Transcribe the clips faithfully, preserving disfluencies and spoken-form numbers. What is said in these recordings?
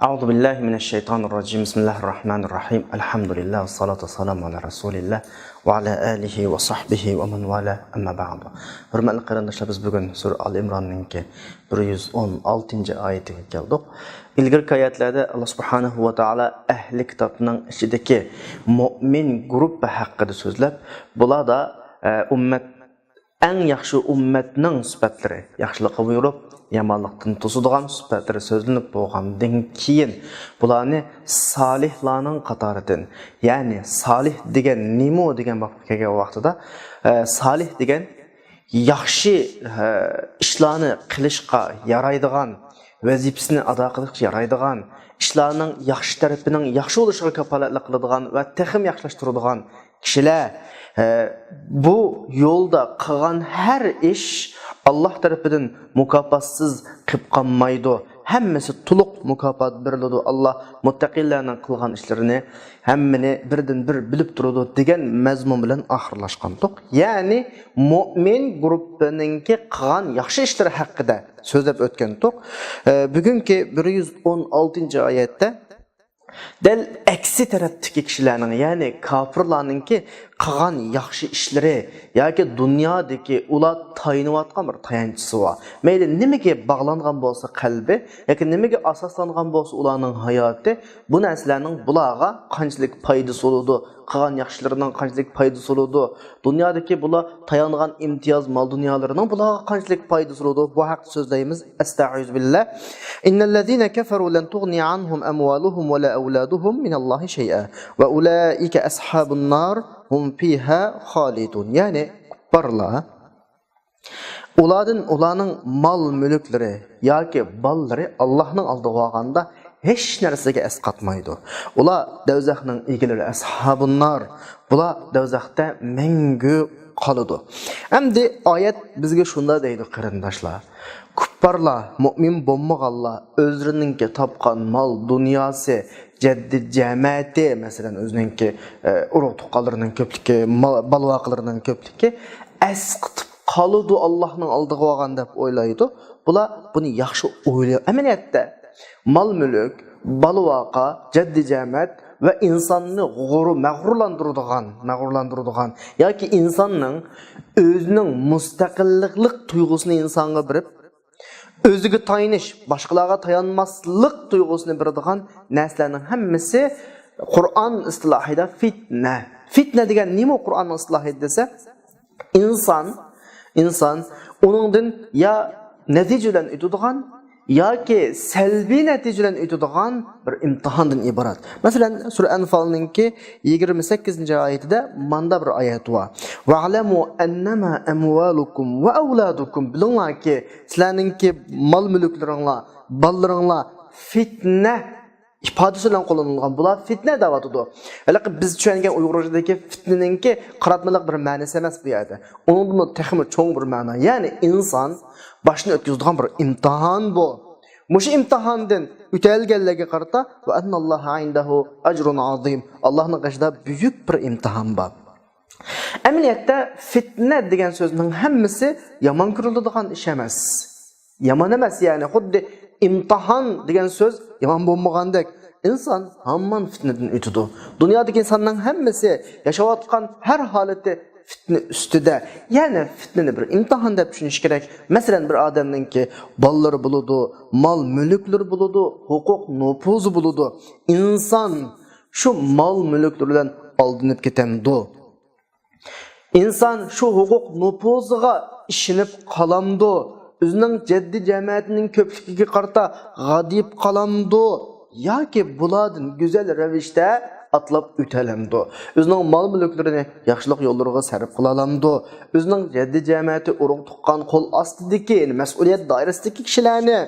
أعوذ بالله من الشيطان الرجيم. بسم الله الرحمن الرحيم. الحمد لله والصلاة والسلام على رسول الله وعلى آله وصحبه ومن والاه. أما بعد. ھۆرمەتلىك قېرىنداشلار، بىز بۈگۈن سۈرە ئال ئىمراننىڭكى بىر يۈز ئون ئالتىنچى ئايىتىگە كەلدۇق. ئىلگىرىكى ئايەتلەردە ئاللا سۇبھانەھۇ ۋە تائالا ئەھلى كىتابنىڭ ئىچىدىكى مۇئمىن گۇرۇپپا ھەققىدە سۆزلەپ، بۇلاردا، ئە، ئۈممەت ئەڭ ياخشى ئۈممەتنىڭ سۈپەتلىرى، ياخشىلىققا بۇيرۇپ، يامانلىقتىن توسىدىغان سۈپەتلىرى سۆزلىنىپ بولغاندىن كېيىن، بۇلارنى سالىھلارنىڭ قاتارىدىن، يەنى سالىھ دېگەن نېمە دېگەن بابقا كەلگەن ۋاقتىدا، ئە، سالىھ دېگەن ياخشى، ئە، ئىشلارنى قىلىشقا يارايدىغان، ۋەزىپىسىنى ئادا قىلىشقا يارايدىغان، ئىشلارنىڭ ياخشى تەرىپىنىڭ ياخشى بولۇشىغا كاپالەتلىك قىلىدىغان ۋە تېخىمۇ ياخشىلاشتۇرىدىغان كىشىلەر، ئە، بۇ يولدا قىلغان ھەر ئىش ئاللا تەرىپىدىن مۇكاپاتسىز قېلىپ قالمايدۇ. ھەممىسى تولۇق مۇكاپات بېرىلىدۇ. ئاللا مۇتتەقىلەرنىڭ قىلغان ئىشلىرىنى ھەممىنى بىردىن بىر بىلىپ تۇرىدۇ دېگەن مەزمۇن بىلەن ئاخىرلاشقانتۇق. يەنى مۇئمىن گۇرۇپپىنىڭكى قىلغان ياخشى ئىشلىرى ھەققىدە سۆزلەپ ئۆتكەنتۇق. ئە، بۈگۈنكى بىر يۈز ئون ئالتىنچى ئايەتتە دەل ئەكسى تەرەپتىكى كىشىلەرنىڭ، يەنى كاپىرلارنىڭكى قىلغان ياخشى ئىشلىرى ياكى دۇنيادىكى ئۇلار تايىنىۋاتقان بىر تايانچىسى بار. مەيلى نېمىگە باغلانغان بولسا قەلبى ياكى نېمىگە ئاساسلانغان بولسا ئۇلارنىڭ ھاياتى، بۇ نەرسىلەرنىڭ بۇلارغا قانچىلىك پايدىسى بولىدۇ، قىلغان ياخشىلىرىنىڭ قانچىلىك پايدىسى بولىدۇ، دۇنيادىكى بۇلار تايانغان ئىمتىياز مال دۇنيالىرىنىڭ بۇلارغا قانچىلىك پايدىسى بولىدۇ، بۇ ھەقتە سۆزلەيمىز. ئەستەئىزۇبىللا. إن الذين كفروا لن تغني عنهم أموالهم ولا أولادهم من الله شيئا وأولئك أصحاب النار هم فيها خالدون. يەنى كۇپپارلار، ئۇلاردىن ئۇلارنىڭ مال مۈلۈكلىرى ياكى بالىلىرى ئاللاھنىڭ ئالدىغا بارغاندا ھېچ نەرسىگە ئەسقاتمايدۇ. ئۇلار دەۋزەخنىڭ ئىگىلىرى، ئەسھابۇننار. بۇلار دەۋزەختە مەڭگۈ قالىدۇ. ئەمدى ئايەت بىزگە شۇنداق دەيدۇ، قېرىنداشلار. كۇپپارلار، مۇئمىن بولمىغانلار ئۆزلىرىنىڭكى تاپقان مال دۇنياسى، جەددى جەمەتى، مەسىلەن، ئۆزىنىڭكى، ئە، ئۇرۇق تۇغقانلىرىنىڭ كۆپلۈكى، مال، بالىۋاقىلىرىنىڭ كۆپلۈكى ئەسقىتىپ قالىدۇ، ئاللاھنىڭ ئالدىغا بارغان دەپ ئويلايدۇ. بۇلار بۇنى ياخشى ئويلايدۇ. ئەمەلىيەتتە مال مۈلۈك، بالىۋاقا، جەددى جەمەت ۋە ئىنساننى غۇرۇر، مەغرۇرلاندۇرىدىغان، مەغرۇرلاندۇرىدىغان ياكى ئىنساننىڭ ئۆزىنىڭ مۇستەقىللىق تۇيغۇسىنى ئىنسانغا بېرىپ، ئۆزىگە تايىنىش، باشقىلارغا تايانماسلىق تۇيغۇسىنى بېرىدىغان نەرسىلەرنىڭ ھەممىسى قۇرئان ئىستىلاھىدا فىتنە. فىتنە دېگەن نېمە قۇرئاننىڭ ئىستىلاھىدا دېسە، ئىنسان، ئىنسان ئۇنىڭدىن يا نەتىجە بىلەن ئۆتىدىغان ياكى سەلبىي نەتىجە بىلەن ئۆتىدىغان بىر ئىمتىھاندىن ئىبارەت. مەسىلەن، سۈرە ئەنفالنىڭكى يىگىرمە سەككىزىنچى ئايىتىدە ماندا بىر ئايەت بار. «ۋەئلەمۇ ئەننەما ئەمۋالۇكۇم ۋە ئەۋلادۇكۇم.» بىلىڭلاركى، سىلەرنىڭكى مال-مۈلۈكلىرىڭلار، بالىلىرىڭلار فىتنە ئىپادىسى بىلەن قوللىنىلغان. بۇلار فىتنە دەۋاتىدۇ. ھېلىقى بىز چۈشەنگەن ئۇيغۇرچىدىكى فىتنىنىڭكى قاراتمىلىق بىر مەنىسى ئەمەس بۇ يەردە. ئۇنىڭدىنمۇ تېخىمۇ چوڭ بىر مەنا. يەنى ئىنسان باشىنى ئۆتكۈزىدىغان بىر ئىمتىھان بۇ. مۇشۇ ئىمتىھاندىن ئۆتەلىگەنلەرگە قارىتا، «ۋە ئەننەللاھە ئىندەھۇ ئەجرۇن ئازىم.» ئاللاھنىڭ قېشىدا بۈيۈك بىر ئىمتىھان بار. ئەمەلىيەتتە فىتنە دېگەن سۆزنىڭ ھەممىسى يامان كۆرۈلىدىغان ئىش ئەمەس. يامان ئەمەس، يەنى خۇددى ئىمتىھان دېگەن سۆز يامان بولمىغاندەك، ئىنسان ھامان فىتنىدىن ئۆتىدۇ. دۇنيادىكى ئىنساننىڭ ھەممىسى ياشاۋاتقان ھەر ھالىتى فىتنە ئۈستىدە. يەنى فىتنىنى بىر ئىمتىھان دەپ چۈشىنىش كېرەك. مەسىلەن، بىر ئادەمنىڭكى بالىلىرى بولىدۇ، مال-مۈلۈكلىرى بولىدۇ، ھوقۇق-نوپۇزى بولىدۇ. ئىنسان شۇ مال-مۈلۈكلىرى بىلەن ئالدىنىپ كېتەمدۇ؟ ئىنسان شۇ ھوقۇق-نوپۇزىغا ئىشىنىپ قالامدۇ؟ ئۆزىنىڭ جەددى جەمەتىنىڭ كۆپلۈكىگە قارىتا غادىيىپ قالامدۇ؟ ياكى بۇلاردىن گۈزەل رەۋىشتە ئاتلاپ ئۆتەلەمدۇ؟ ئۆزىنىڭ مال-مۈلۈكلىرىنى ياخشىلىق يوللىرىغا سەرپ قىلالامدۇ؟ ئۆزىنىڭ جەددى جەمەتى، ئۇرۇق-تۇغقان، قول ئاستىدىكى، يەنى مەسئۇلىيەت دائىرىسىدىكى كىشىلەرنى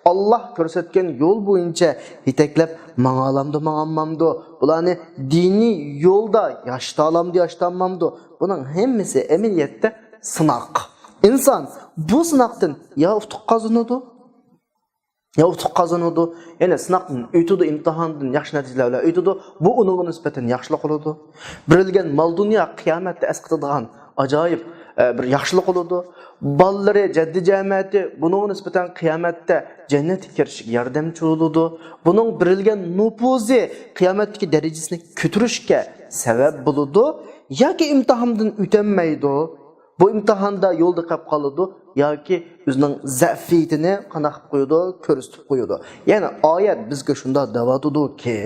ئاللا كۆرسەتكەن يول بويىچە يېتەكلەپ ماڭالامدۇ، ماڭالمامدۇ؟ بۇلارنى دىنىي يولدا ياشىتالامدۇ، ياشىتالمامدۇ؟ بۇنىڭ ھەممىسى ئەمەلىيەتتە سىناق. ئىنسان بۇ سىناقتىن يا ئۇتۇق قازىنىدۇ، يا ئۇتۇق قازىنىدۇ، يەنى سىناقتىن ئۆتىدۇ، ئىمتىھاندىن ياخشى نەتىجىلەر بىلەن ئۆتىدۇ، بۇ ئۇنىڭغا نىسبەتەن ياخشىلىق بولىدۇ. بېرىلگەن مال-دۇنيا قىيامەتتە ئەسقىتىدىغان ئاجايىپ، ئە، بىر ياخشىلىق بولىدۇ. بالىلىرى، جەددى جەمەتى بۇنىڭغا نىسبەتەن قىيامەتتە جەننەتكە كىرىشىگە ياردەمچى بولىدۇ. بۇنىڭ بېرىلگەن نوپۇزى قىيامەتتىكى دەرىجىسىنى كۆتۈرۈشكە سەۋەب بولىدۇ. ياكى ئىمتىھاندىن ئۆتەلمەيدۇ. بۇ ئىمتىھاندا يولدا قېلىپ قالىدۇ ياكى ئۆزىنىڭ زەئىپىيىتىنى قانداق قىلىپ قويىدۇ؟ كۆرسىتىپ قويىدۇ. يەنى ئايەت بىزگە شۇنداق دەۋاتىدۇكى،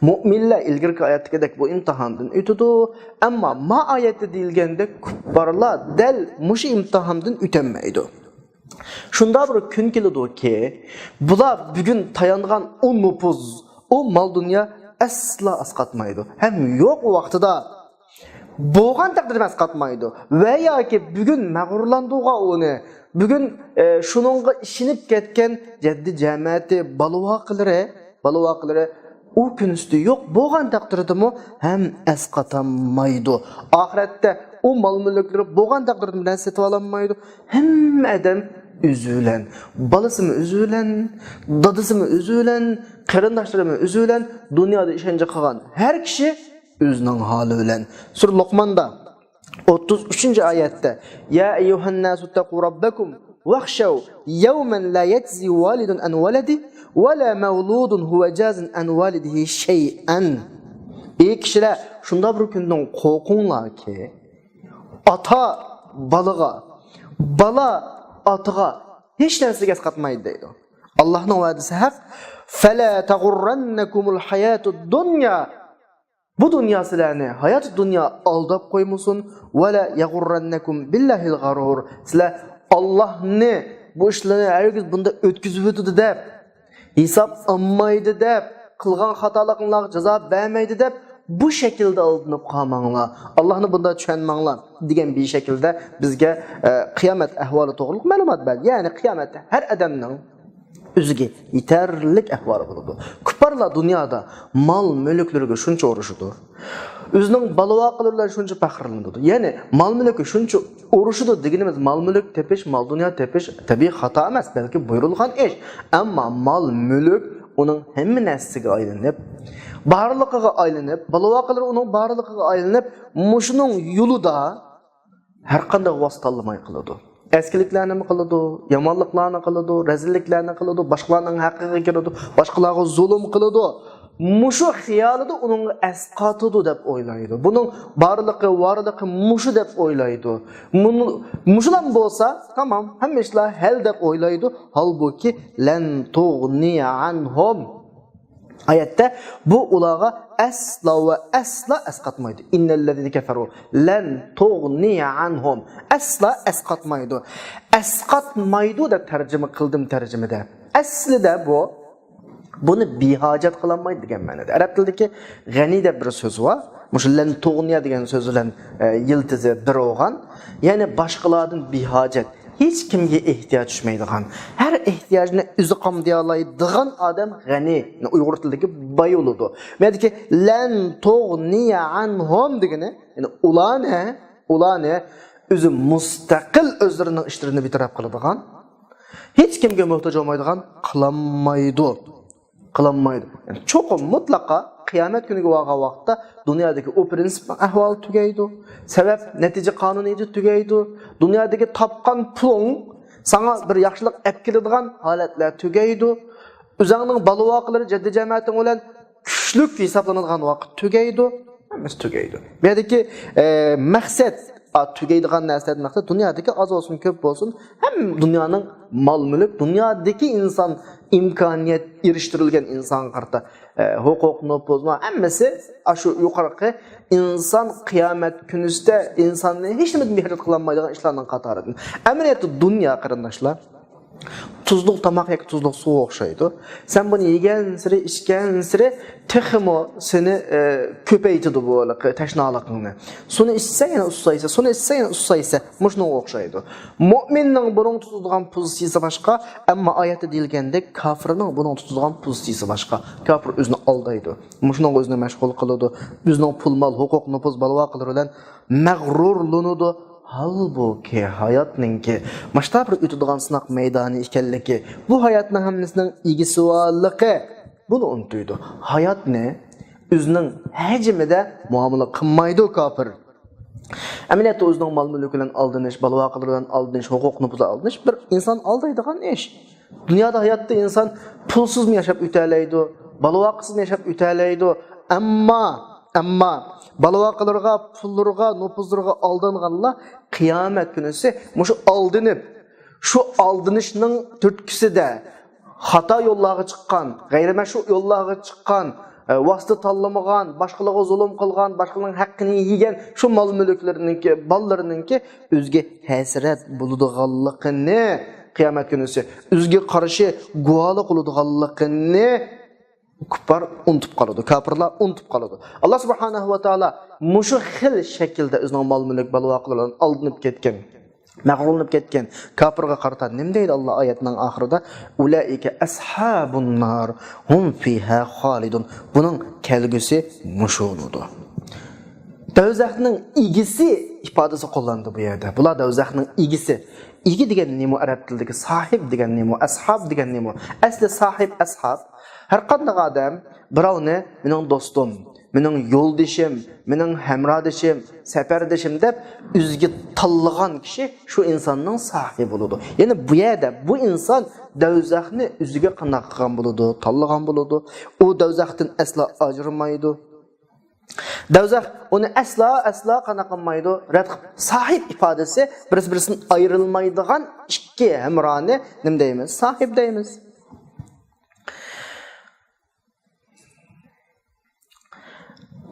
مۆمىنلەر ئىلگىرىكى ئايەتتىكىدەك بۇ ئىمتىھاندىن ئۆتىدۇ، ئەمما ما ئايەتتە دېيىلگەندەك كۇپپارلار دەل مۇشۇ ئىمتىھاندىن ئۆتەلمەيدۇ. شۇنداق بىر كۈن كېلىدۇكى، بۇلار بۈگۈن تايانغان ئۇ نوپۇز، ئۇ مال-دۇنيا ئەسلا ئەسقاتمايدۇ. ھەم يوق ۋاقتىدا بولغان تەقدىردە ئەسقاتمايدۇ. ۋە ياكى بۈگۈن مەغرۇرلاندۇرغان ئۇنى، بۈگۈن، ئە، شۇنىڭغا ئىشىنىپ كەتكەن جەددى جەمەتى، بالا-ۋاقىلىرى، بالا-ۋاقىلىرى ئۇ كۈن ئۈستى يوق بولغان تەقدىردىمۇ ھەم ئەسقاتالمايدۇ. ئاخىرەتتە ئۇ مال-مۈلۈكلىرى بولغان تەقدىردىمۇ نەرسە سېتىۋالالمايدۇ. ھەممە ئادەم ئۆزى بىلەن، بالىسىمۇ ئۆزى بىلەن، دادىسىمۇ ئۆزى بىلەن، قېرىنداشلىرىمۇ ئۆزى بىلەن، دۇنيادا ئىشەنچ قىلغان ھەر كىشى ئۆزىنىڭ ھالى بىلەن. سۈرە لوقماندا ئوتتۇز ئۈچىنچى ئايەتتە، يا أيها الناس اتقوا ربكم واخشوا يوما لا يجزي والد عن ولده ولا مولود هو جاز عن والده شيئا. ئەي كىشىلەر، شۇنداق بىر كۈندىن قورقۇڭلاركى، ئاتا بالىغا، بالا ئاتىغا ھېچ نەرسىگە ئەسقاتمايدۇ دەيدۇ. ئاللاھنىڭ ۋەدىسى ھەق. فلا تغرنكم الحياة الدنيا. بۇ دۇنيا سىلەرنى، ھايات دۇنيا ئالداپ قويمىسۇن. ولا يغرنكم بالله الغرور. سىلەر ئاللاھنى بۇ ئىشلارنى ھەرگىز بۇنداق ئۆتكۈزۈۋېتىدۇ دەپ، ھېساب ئالمايدۇ دەپ، قىلغان خاتالىقىڭلارغا جازا بەرمەيدۇ دەپ، بۇ شەكىلدە ئالدىنىپ قالماڭلار. ئاللاھنى بۇنداق چۈشەنمەڭلار دېگەن بىر شەكىلدە بىزگە، ئە، قىيامەت ئەھۋالى توغرىلىق مەلۇمات بەردى. يەنى قىيامەتتە ھەر ئادەمنىڭ ئۆزىگە يېتەرلىك ئەھۋالى بولىدۇ. كۇپپارلار دۇنيادا مال-مۈلۈكلىرىگە شۇنچە ئۇرۇشىدۇ. ئۆزىنىڭ بالا-ۋاقىلىرى بىلەن شۇنچە پەخىرلىنىدۇ. يەنى مال-مۈلۈككە شۇنچە ئۇرۇشىدۇ دېگىنىمىز، مال-مۈلۈك تېپىش، مال-دۇنيا تېپىش تەبىئىي خاتا ئەمەس، بەلكى بۇيرۇلغان ئىش. ئەمما مال-مۈلۈك ئۇنىڭ ھەممە نەرسىسىگە ئايلىنىپ، بارلىقىغا ئايلىنىپ، بالا-ۋاقىلىرى ئۇنىڭ بارلىقىغا ئايلىنىپ، مۇشۇنىڭ يولىدا ھەرقانداق ۋاسىتە تاللىماي قىلىدۇ. ئەسكىلىكلەرنىمۇ قىلىدۇ، يامانلىقلارنى قىلىدۇ، رەزىللىكلەرنى قىلىدۇ، باشقىلارنىڭ ھەققىگە كىرىدۇ، باشقىلارغا زۇلۇم قىلىدۇ. مۇشۇ خىيالىدا ئۇنىڭغا ئەسقاتىدۇ دەپ ئويلايدۇ. بۇنىڭ بارلىقى، ۋارلىقى مۇشۇ دەپ ئويلايدۇ. مۇنۇ-، مۇشۇلام بولسا، تامام، ھەممە ئىشلار ھەل دەپ ئويلايدۇ. ھالبۇكى، لەن تۇغنىيە ئەنھۇم. ئايەتتە بۇ ئۇلارغا ئەسلا ۋە ئەسلا ئەسقاتمايدۇ. ئىننەللەزىنە كەفەرۇ لەن تۇغنىيە ئەنھۇم. ئەسلا ئەسقاتمايدۇ. ئەسقاتمايدۇ دەپ تەرجىمە قىلدىم تەرجىمىدە. ئەسلىدە بۇ، بۇنى بىھاجەت قىلالمايدۇ دېگەن مەنىدە. ئەرەب تىلىدىكى غەنى دەپ بىر سۆز بار. مۇشۇ لەن تۇغنىيە دېگەن سۆز بىلەن، ئە، يىلتىزى بىر بولغان. يەنى باشقىلاردىن بىھاجەت. ھېچ كىمگە ئېھتىياج چۈشمەيدىغان، ھەر ئېھتىياجنى ئۆزى قامدىيالايدىغان ئادەم غەنى، يەنى ئۇيغۇر تىلىدىكى باي بولىدۇ. بۇ يەردىكى لەن تۇغنىيە ئەنھۇم دېگىنى، يەنى ئۇلارنى، ئۇلارنى ئۆزى مۇستەقىل ئۆزلىرىنىڭ ئىشلىرىنى بىر تەرەپ قىلىدىغان، ھېچ كىمگە موھتاج بولمايدىغان قىلالمايدۇ. قىلالمايدۇ. يەنى چوقۇم مۇتلەقا قىيامەت كۈنىگە بارغان ۋاقىتتا دۇنيادىكى ئۇ پرىنسىپنىڭ ئەھۋالى تۈگەيدۇ. سەۋەب، نەتىجە قانۇنىيىتى تۈگەيدۇ. دۇنيادىكى تاپقان پۇلۇڭ ساڭا بىر ياخشىلىق ئەپ كېلىدىغان ھالەتلەر تۈگەيدۇ. ئۆزۈڭنىڭ بالا-ۋاقىلىرى، جەددى جەمەتىڭ بىلەن كۈچلۈك ھېسابلىنىدىغان ۋاقىت تۈگەيدۇ. ھەممىسى تۈگەيدۇ. بۇ يەردىكى، ئە، مەقسەت، ئا، تۈگەيدىغان نەرسىلەردىن مەقسەت دۇنيادىكى ئاز بولسۇن، كۆپ بولسۇن، ھەم دۇنيانىڭ مال-مۈلۈك، دۇنيادىكى ئىنسان ئىمكانىيەت ئېرىشتۈرۈلگەن ئىنسانغا قارىتا، ئە، ھوقۇق، نوپۇز، ھەممىسى ئاشۇ يۇقىرىقى ئىنسان قىيامەت كۈنىسىدە ئىنساننى ھېچنېمىدىن بىخەتەر قىلالمايدىغان ئىشلارنىڭ قاتارىدىن. ئەمەلىيەتتە دۇنيا، قېرىنداشلار، تۇزلۇق تاماق ياكى تۇزلۇق سۇغا ئوخشايدۇ. سەن بۇنى يېگەنسېرى، ئىچكەنسېرى تېخىمۇ سېنى، ئە، كۆپەيتىدۇ بۇ ھېلىقى تەشنالىقىڭنى. سۇنى ئىچسەڭ يەنە ئۇسسايسەن، سۇنى ئىچسەڭ يەنە ئۇسسايسەن. مۇشۇنىڭغا ئوخشايدۇ. مۆمىننىڭ بۇنىڭغا تۇتىدىغان پوزىتسىيىسى باشقا، ئەمما ئايەتتە دېيىلگەندەك كاپىرنىڭ بۇنىڭغا تۇتىدىغان پوزىتسىيىسى باشقا. كاپىر ئۆزىنى ئالدايدۇ. مۇشۇنىڭغا ئۆزىنى مەشغۇل قىلىدۇ. ئۆزىنىڭ پۇل-مال، ھوقۇق-نوپۇز، بالا-ۋاقىلىرى بىلەن مەغرۇرلىنىدۇ. ھالبۇكى، ھاياتنىڭكى مۇشۇنداق بىر ئۆتىدىغان سىناق مەيدانى ئىكەنلىكى، بۇ ھاياتنىڭ ھەممىسىنىڭ ئىگىسى بارلىقى، بۇنى ئۇنتۇيدۇ. ھاياتنى ئۆزىنىڭ ھەجمىدە مۇئامىلە قىلمايدۇ كاپىر. ئەمەلىيەتتە ئۆزىنىڭ مال-مۈلكى بىلەن ئالدىنىش، بالا-ۋاقىلىرى بىلەن ئالدىنىش، ھوقۇق-نوپۇزى ئالدىنىش بىر ئىنسان ئالدايدىغان ئىش. دۇنيادا ھاياتتا ئىنسان پۇلسىزمۇ ياشاپ ئۆتەلەيدۇ، بالا-ۋاقىسىزمۇ ياشاپ ئۆتەلەيدۇ. ئەمما، ئەمما بالا-ۋاقىلىرىغا، پۇللىرىغا، نوپۇزلىرىغا ئالدانغانلار قىيامەت كۈنىسى مۇشۇ ئالدىنىپ، شۇ ئالدىنىشنىڭ تۈرتكىسىدە خاتا يوللارغا چىققان، غەيرىمەشرۇ يوللارغا چىققان، ئە، ۋاسىتە تاللىمىغان، باشقىلارغا زۇلۇم قىلغان، باشقىلارنىڭ ھەققىنى يېگەن شۇ مال-مۈلۈكلىرىنىڭكى، بالىلىرىنىڭكى ئۆزىگە ھەسرەت بولىدىغانلىقىنى، قىيامەت كۈنىسى ئۆزىگە قارشى گۇۋاھلىق بولىدىغانلىقىنى كۇپپار ئۇنتۇپ قالىدۇ، كاپىرلار ئۇنتۇپ قالىدۇ. ئاللا سۇبھانەھۇ ۋە تائالا مۇشۇ خىل شەكىلدە ئۆزىنىڭ مال-مۈلۈك، بالا-ۋاقىلىرى بىلەن ئالدىنىپ كەتكەن، مەغرۇرلىنىپ كەتكەن كاپىرغا قارىتا نېمە دەيدۇ ئاللا ئايەتنىڭ ئاخىرىدا؟ «ئۇلائىكە ئەسھابۇن نار، ھۇم فىھا خالىدۇن.» بۇنىڭ كەلگۈسى مۇشۇ بولىدۇ. دوزاخنىڭ ئىگىسى ئىپادىسى قوللىنىلدى بۇ يەردە. بۇلار دوزاخنىڭ ئىگىسى. ئىگە دېگەن نېمە؟ ئەرەب تىلىدىكى ساھىب دېگەن نېمە؟ ئەسھاب دېگەن نېمە؟ ئەسلى ساھىب، ئەسھاب، ھەر قانداق ئادەم بىراۋنى مېنىڭ دوستۇم، مېنىڭ يولدىشىم، مېنىڭ ھەمراھدىشىم، سەپەردىشىم دەپ ئۆزىگە تاللىغان كىشى شۇ ئىنساننىڭ ساھىبى بولىدۇ. يەنى بۇ يەردە بۇ ئىنسان دوزاخنى ئۆزىگە قانداق قىلغان بولىدۇ؟ تاللىغان بولىدۇ. ئۇ دوزاختىن ئەسلا ئاجرىمايدۇ. دوزاخ ئۇنى ئەسلا، ئەسلا قانداق قىلمايدۇ؟ رەت قىلىپ، ساھىب ئىپادىسى بىرسى-بىرسىدىن ئايرىلمايدىغان ئىككى ھەمراھنى نېمە دەيمىز؟ ساھىب دەيمىز.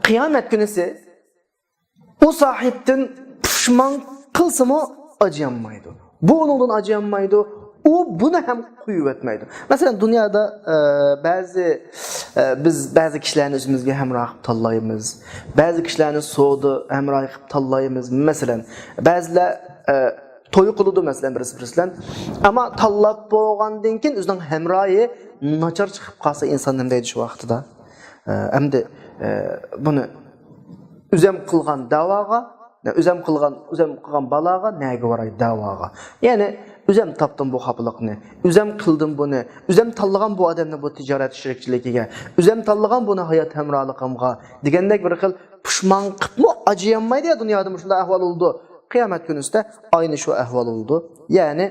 قىيامەت كۈنىسى ئۇ ساھىبتىن پۇشمان قىلسىمۇ ئاجىيالمايدۇ. بۇ ئۇنىڭدىن ئاجىيالمايدۇ. ئۇ بۇنى ھەم قويۇۋەتمەيدۇ. مەسىلەن، دۇنيادا، ئە، بەزى، ئە، بىز بەزى كىشىلەرنى ئۆزىمىزگە ھەمراھ قىلىپ تاللايمىز. بەزى كىشىلەرنى سودا ھەمراھى قىلىپ تاللايمىز. مەسىلەن، بەزىلەر، ئە، توي قىلىدۇ، مەسىلەن، بىرسى بىرسى بىلەن. ئەمما تاللاپ بولغاندىن كېيىن ئۆزىنىڭ ھەمراھى ناچار چىقىپ قالسا، ئىنسان نېمە دەيدۇ شۇ ۋاقتىدا؟ ئە، ئەمدى، ئە، بۇنى ئۆزەم قىلغان داۋاغا، ئۆزەم قىلغان، ئۆزەم قىلغان بالاغا نەگە باراي داۋاغا؟ يەنى ئۆزەم تاپتىم بۇ خاپىلىقنى، ئۆزەم قىلدىم بۇنى، ئۆزەم تاللىغان بۇ ئادەمنى بۇ تىجارەت شېرىكچىلىكىگە، ئۆزەم تاللىغان بۇنى ھايات ھەمراھلىقىمغا دېگەندەك بىر خىل پۇشمان قىپمۇ ئاجىيالمايدۇ يا، دۇنيادا مۇشۇنداق ئەھۋال بولىدۇ. قىيامەت كۈنىسىدە ئاينى شۇ ئەھۋال بولىدۇ. يەنى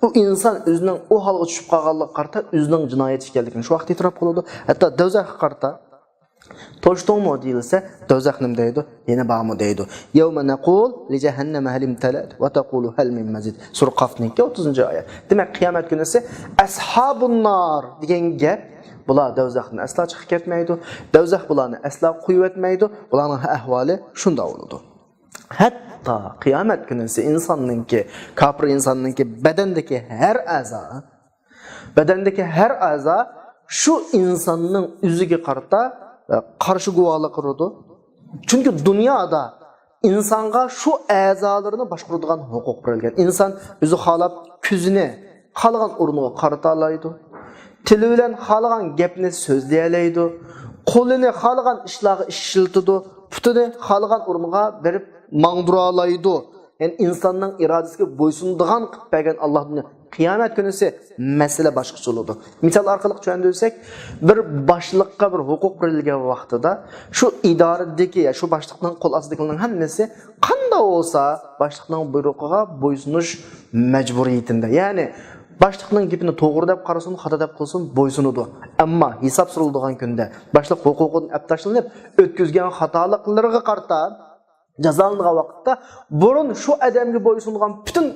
ئۇ ئىنسان ئۆزىنىڭ ئۇ ھالغا چۈشۈپ قالغانلىقىغا قارىتا ئۆزىنىڭ جىنايەت ئىكەنلىكىنى شۇ ۋاقىتتا ئېتىراپ قىلىدۇ. ھەتتا دوزاخقا قارىتا توشتۇڭمۇ دېيىلسە، دوزاخ نېمە دەيدۇ؟ يەنە بارمۇ دەيدۇ. يەۋمە نەقۇلۇ لىجەھەننەمە ھەل ئىمتەلەئەت ۋە تەقۇلۇ ھەل مىن مەزىد. سۈرە قافنىڭكى ئوتتۇزىنچى ئايەت. دېمەك، قىيامەت كۈنىسى ئەسھابۇن نار دېگەن گەپ، بۇلار دوزاختىن ئەسلا چىقىپ كەتمەيدۇ. دوزاخ بۇلارنى ئەسلا قويۇۋەتمەيدۇ. بۇلارنىڭ ئەھۋالى شۇنداق بولىدۇ. ھەتتا قىيامەت كۈنىسى ئىنساننىڭكى، كاپىر ئىنساننىڭكى بەدەندىكى ھەر ئەزا، بەدەندىكى ھەر ئەزا شۇ ئىنساننىڭ ئۆزىگە قارىتا، ئە، قارشى گۇۋاھلىق قىلىدۇ. چۈنكى دۇنيادا ئىنسانغا شۇ ئەزالىرىنى باشقۇرىدىغان ھوقۇق بېرىلگەن. ئىنسان ئۆزى خالاپ كۆزىنى، خالىغان ئورۇنغا قارىتالايدۇ. تىلى بىلەن خالىغان گەپنى سۆزلىيەلەيدۇ. قولىنى خالىغان ئىشلارغا ئىشلىتىدۇ. پۇتىنى خالىغان ئورۇنغا بېرىپ ماڭدۇرالايدۇ. يەنى ئىنساننىڭ ئىرادىسىگە بويسۇنىدىغان قىلىپ بەرگەن ئاللا. قىيامەت كۈنىسى مەسىلە باشقىچە بولىدۇ. مىسال ئارقىلىق چۈشەندۈرسەك، بىر باشلىققا بىر ھوقۇق بېرىلگەن ۋاقتىدا شۇ ئىدارىدىكى يا شۇ باشلىقنىڭ قول ئاستىدىكىلەرنىڭ ھەممىسى قانداق بولسا باشلىقنىڭ بۇيرۇقىغا بويسۇنۇش مەجبۇرىيىتىندە. يەنى باشلىقنىڭ گېپىنى توغرا دەپ قارىسۇن، خاتا دەپ قىلسۇن، بويسۇنىدۇ. ئەمما ھېساب سورىلىدىغان كۈندە باشلىق ھوقۇقىدىن ئەپ تاشلىنىپ، ئۆتكۈزگەن خاتالىقلىرىغا قارىتا جازالىنىدىغان ۋاقىتتا، بۇرۇن شۇ ئادەمگە بويسۇنغان پۈتۈن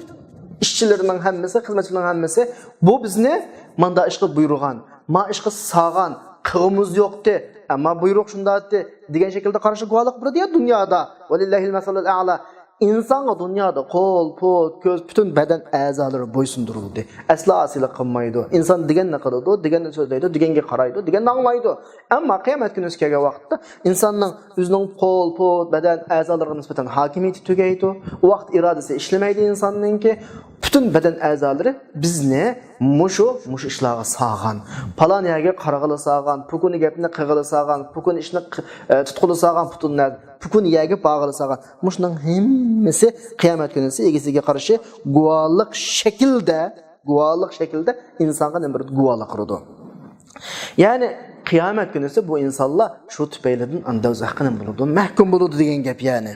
ئىشچىلىرىنىڭ ھەممىسى، خىزمەتچىلىرىنىڭ ھەممىسى، بۇ بىزنى ماندا ئىشقا بۇيرۇغان، ما ئىشقا سالغان، قىلغۇمىز يوقتى، ئەمما بۇيرۇق شۇنداقتى دېگەن شەكىلدە قارشى گۇۋاھلىق بېرىدۇ يا دۇنيادا. ۋەلىللاھىل مەسەلۇل ئەئلا. ئىنسانغا دۇنيادا قول، پۇت، كۆز، پۈتۈن بەدەن ئەزالىرى بويسۇندۇرۇلدى. ئەسلا ئاسىيلىق قىلمايدۇ. ئىنسان دېگەننى قىلىدۇ، دېگەننى سۆزلەيدۇ، دېگەنگە قارايدۇ، دېگەننى ئاڭلايدۇ. ئەمما قىيامەت كۈنىسى كەلگەن ۋاقىتتا ئىنساننىڭ ئۆزىنىڭ قول، پۇت، بەدەن ئەزالىرىغا نىسبەتەن ھاكىمىيىتى تۈگەيدۇ. ئۇ ۋاقىت ئىرادىسى ئىشلىمەيدۇ ئىنساننىڭكى. پۈتۈن بەدەن ئەزالىرى بىزنى مۇشۇ، مۇشۇ ئىشلارغا سالغان. پالان يەرگە قارىغىلى سالغان، پۇكۇنى گەپنى قىلغىلى سالغان، پۇكۇنى ئىشنى ق-، ئە، تۇتقىلى سالغان، پۈتۈن نەر-، پۈكۈن يەرگە باغلىساغان. مۇشۇنىڭ ھەممىسى قىيامەت كۈنىسى ئىگىسىگە قارشى گۇۋاھلىق شەكلىدە، گۇۋاھلىق شەكلىدە ئىنسانغا نېمە بېرىدۇ؟ گۇۋاھلىق قىلىدۇ. يەنى قىيامەت كۈنىسى بۇ ئىنسانلار شۇ تۈپەيلىدىن ئاندىن دوزاخقا نېمە بولىدۇ؟ مەھكۇم بولىدۇ دېگەن گەپ يەنى.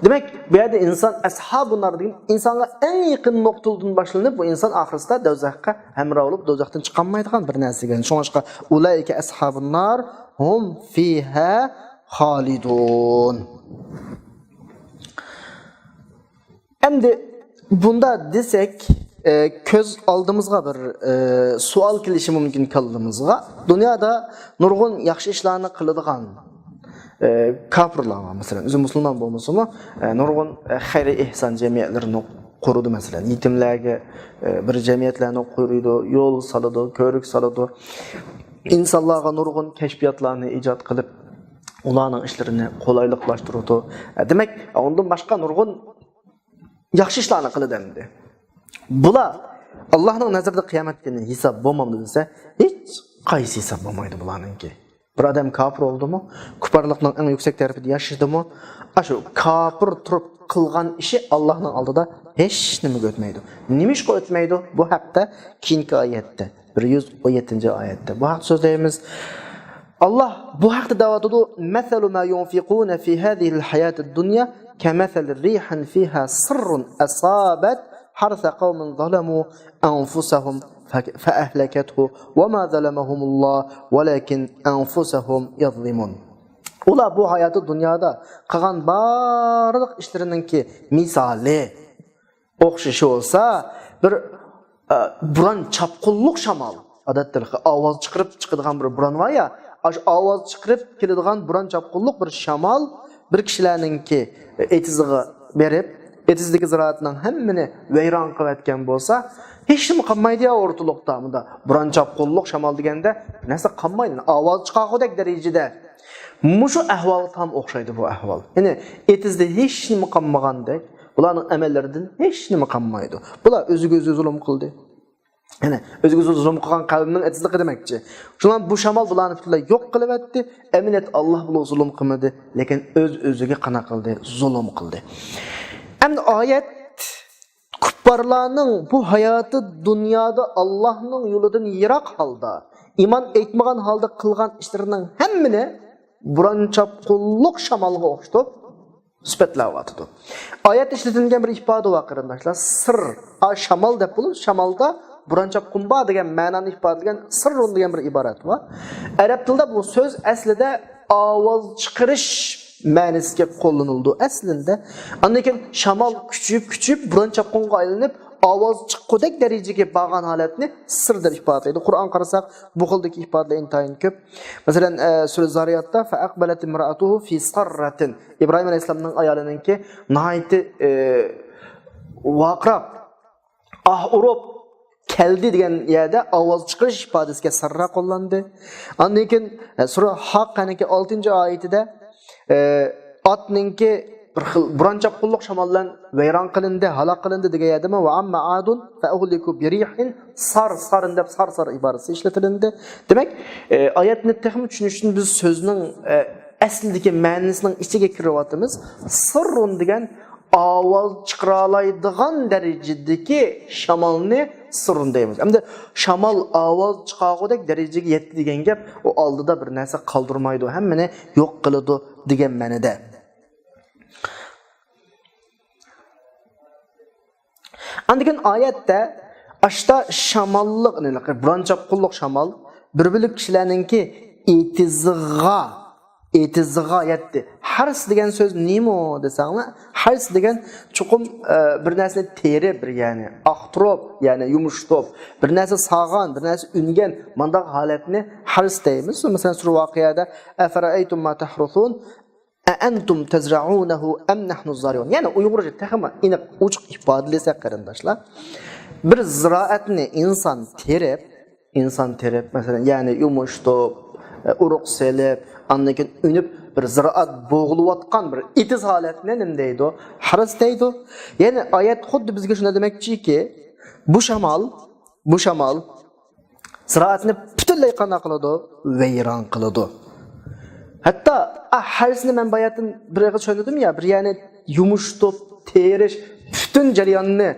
دېمەك، بۇ يەردە ئىنسان ئەسھابۇ نار دېگەن ئىنسانغا ئەڭ يېقىن نۇقتىدىن باشلىنىپ، بۇ ئىنسان ئاخىرسىدا دوزاخقا ھەمراھ بولۇپ، دوزاختىن چىقالمايدىغان بىر نەرسىگە. شۇڭلاشقا، ئۇلائىكە ئەسھابۇن نار، ھۇم فىھا خالىدۇن. ئەمدى بۇندا دېسەك، ئە، كۆز ئالدىمىزغا بىر، ئە، سوئال كېلىشى مۇمكىن كاللىمىزغا. دۇنيادا نۇرغۇن ياخشى ئىشلارنى قىلىدىغان، ئە، كاپىرلار بار، مەسىلەن، ئۆزى مۇسۇلمان بولمىسىمۇ، ئە، نۇرغۇن، ئە، خەير ئېھسان جەمئىيەتلىرىنى قۇرىدۇ، مەسىلەن، يېتىملەرگە، ئە، بىر جەمئىيەتلەرنى قۇرىدۇ، يول سالىدۇ، كۆۋرۈك سالىدۇ. ئىنسانلارغا نۇرغۇن كەشپىياتلارنى ئىجاد قىلىپ، ئۇلارنىڭ ئىشلىرىنى قولايلىقلاشتۇرىدۇ. ئە، دېمەك، ئۇندىن باشقا نۇرغۇن ياخشى ئىشلارنى قىلىدۇ ئەمدى. بۇلار ئاللاھنىڭ نەزىرىدە قىيامەت كۈنى ھېساب بولمامدۇ دېسە، ھېچ قايسى ھېساب بولمايدۇ بۇلارنىڭكى. بىر ئادەم كاپىر بولدىمۇ، كۇپپارلىقنىڭ ئەڭ يۈكسەك تەرىپىدە ياشىدىمۇ، ئاشۇ كاپىر تۇرۇپ قىلغان ئىشى ئاللاھنىڭ ئالدىدا ھېچ نېمىگە ئۆتمەيدۇ. نېمىشقا ئۆتمەيدۇ؟ بۇ ھەقتە كېيىنكى ئايەتتە، بىر يۈز ئون يەتتىنچى ئايەتتە بۇ ھەقتە سۆزلەيمىز. ئاللاھ بۇ ھەقتە دەۋاتىدۇ، مەسەلۇ ما يۇنفىقۇنە فى ھازىھىل ھاياتىد دۇنيا كەمەسەلى رىھىن فىھا سىررۇن ئەسابەت ھەرسە قەۋمىن زەلەمۇ ئەنفۇسەھۇم فەئەھلەكەتھۇ ۋەما زەلەمەھۇمۇللاھ ۋەلەكىن ئەنفۇسەھۇم يەزلىمۇن. ئۇلار بۇ ھاياتى دۇنيادا قىلغان بارلىق ئىشلىرىنىڭكى مىسالى، ئوخشىشى بولسا، بىر، ئە، بوران چاپقۇنلۇق شامال. ئادەتتە ئاۋاز چىقىرىپ چىقىدىغان بىر بوران بار يا، ئاشۇ ئاۋاز چىقىرىپ كېلىدىغان بوران چاپقۇنلۇق بىر شامال بىر كىشىلەرنىڭكى ئېتىزىغا بېرىپ، ئېتىزدىكى زىرائەتنىڭ ھەممىنى ۋەيران قىلىۋەتكەن بولسا، ھېچنېمە قالمايدۇ يا ئورتىلىقتا. مۇندا بوران چاپقۇنلۇق شامال دېگەندە بىر نەرسە قالمايدۇ، ئاۋاز چىقارغۇدەك دەرىجىدە. مۇشۇ ئەھۋالغا تام ئوخشايدۇ بۇ ئەھۋال. يەنى ئېتىزدا ھېچنېمە قالمىغاندەك، بۇلارنىڭ ئەمەللىرىدىن ھېچنېمە قالمايدۇ. بۇلار ئۆزىگە ئۆزى زۇلۇم قىلدى. يەنى ئۆزىگە ئۆزى زۇلۇم قىلغان قەۋمنىڭ ئېتىزلىقى دېمەكچى. شۇڭا بۇ شامال بۇلارنى پۈتۈنلەي يوق قىلىۋەتتى. ئەمەلىيەتتە ئاللاھ بۇلارغا زۇلۇم قىلمىدى، لېكىن ئۆز-ئۆزىگە قانداق قىلدى؟ زۇلۇم قىلدى. ئەمدى ئايەت كۇپپارلارنىڭ بۇ ھاياتى دۇنيادا ئاللاھنىڭ يولىدىن يىراق ھالدا، ئىمان ئېيتمىغان ھالدا قىلغان ئىشلىرىنىڭ ھەممىنى بوران چاپقۇنلۇق شامالغا ئوخشىتىپ سۈپەتلەۋاتىدۇ. ئايەتتە ئىشلىتىلگەن بىر ئىپادە بار، قېرىنداشلار. سىر. ئا، شامال دەپ بولۇپ، شامالدا بوران چاپقۇن بار دېگەن مەنانى ئىپادىلىگەن سىررۇن دېگەن بىر ئىبارەت بار. ئەرەب تىلىدا بۇ سۆز ئەسلىدە ئاۋاز چىقىرىش مەنىسىگە قوللىنىلىدۇ ئەسلىدە. ئاندىن كېيىن شامال كۈچىيىپ، كۈچىيىپ، بوران چاپقۇنغا ئايلىنىپ، ئاۋاز چىققۇدەك دەرىجىگە بارغان ھالەتنى سىر دەپ ئىپادىلەيدۇ. قۇرئان قارىساق، بۇ خىلدىكى ئىپادىلەر ئىنتايىن كۆپ. مەسىلەن، ئە، سۈرە زارىياتتا، فەئەقبەلەت ئىمرائەتۇھۇ فى سەررەتىن. ئىبراھىم ئەلەيھىسسالامنىڭ ئايالىنىڭكى ناھايىتى، ئە، ۋارقىراپ، ئاھ ئۇرۇپ كەلدى دېگەن يەردە ئاۋاز چىقىرىش ئىپادىسىگە سەررە قوللاندى. ئاندىن كېيىن، ئە، سۈرە ھاققەنىڭكى ئالتىنچى ئايىتىدە، ئە، ئاتنىڭكى بىر خىل بوران چاپقۇنلۇق شامال بىلەن ۋەيران قىلىندى، ھالاك قىلىندى دېگەن يەردىمۇ، ۋە ئەممە ئادۇن فەئۇھلىكۇ بىرىھىن سار سارىن دەپ سار سار ئىبارىسى ئىشلىتىلىندى. دېمەك، ئە، ئايەتنى تېخىمۇ چۈشىنىش ئۈچۈن بىز سۆزنىڭ، ئە، ئەسلىدىكى مەنىسىنىڭ ئىچىگە كىرىۋاتىمىز. سىررۇن دېگەن ئاۋاز چىقىرالايدىغان دەرىجىدىكى شامالنى سىررۇن دەيمىز. ئەمدى شامال ئاۋاز چىقارغۇدەك دەرىجىگە يەتتى دېگەن گەپ، ئۇ ئالدىدا بىر نەرسە قالدۇرمايدۇ، ھەممىنى يوق قىلىدۇ دېگەن مەنىدە. ئاندىن كېيىن ئايەتتە ئاشتا شاماللىق، يەنى بوران چاپقۇنلۇق شامال بىر بۆلەك كىشىلەرنىڭكى ئېتىزىغا، ئېتىزىغا يەتتى. ھەرس دېگەن سۆز نېمە دېسەڭلار، ھەرس دېگەن چوقۇم، ئە، بىر نەرسىنى تېرىپ، بىر، يەنى ئاختۇرۇپ، يەنى يۇمشىتىپ، بىر نەرسە سالغان، بىر نەرسە ئۈنگەن، مانداق ھالەتنى ھەرس دەيمىز. مەسىلەن، سۈرە ۋەقىئەدە، ئەفەرەئەيتۇم ما تەھرۇسۇن، ئەئەنتۇم تەزرەئۇنەھۇ ئەم نەھنۇ زارىئۇن. يەنى ئۇيغۇرچە تېخىمۇ ئېنىق، ئوچۇق ئىپادىلىسەك، قېرىنداشلار، بىر زىرائەتنى ئىنسان تېرىپ، ئىنسان تېرىپ، مەسىلەن، يەنى يۇمشىتىپ، ئۇرۇق سېلىپ، ئاندىن كېيىن ئۈنۈپ، بىر زىرائەت بوغۇلۇۋاتقان بىر ئېتىز ھالەتنى نېمە دەيدۇ؟ ھەرس دەيدۇ. يەنى ئايەت خۇددى بىزگە شۇنى دېمەكچىكى، بۇ شامال، بۇ شامال زىرائەتنى پۈتۈنلەي قانداق قىلىدۇ؟ ۋەيران قىلىدۇ. ھەتتا، ئا، ھەرسنى مەن باياتىن بىر ئېغىز چۈشەندۈردۈم يا، بىر يەنى يۇمشىتىپ، تېرىش، پۈتۈن جەرياننى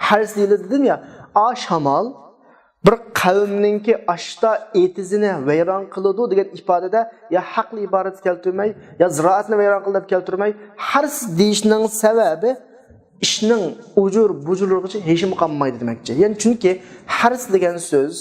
ھەرس دېيىلىدۇ دېدىم يا. ئا شامال بىر قەۋمنىڭكى ئاشتا ئېتىزىنى ۋەيران قىلىدۇ دېگەن ئىپادىدە يا ھەقلى ئىبارەت كەلتۈرمەي، يا زىرائەتنى ۋەيران قىلدى دەپ كەلتۈرمەي، ھەرس دېيىشنىڭ سەۋەبى ئىشنىڭ ئۇجۇر بۇجۇرلىرىغىچە ھېچنېمە قالمايدۇ دېمەكچى. يەنى چۈنكى ھەرس دېگەن سۆز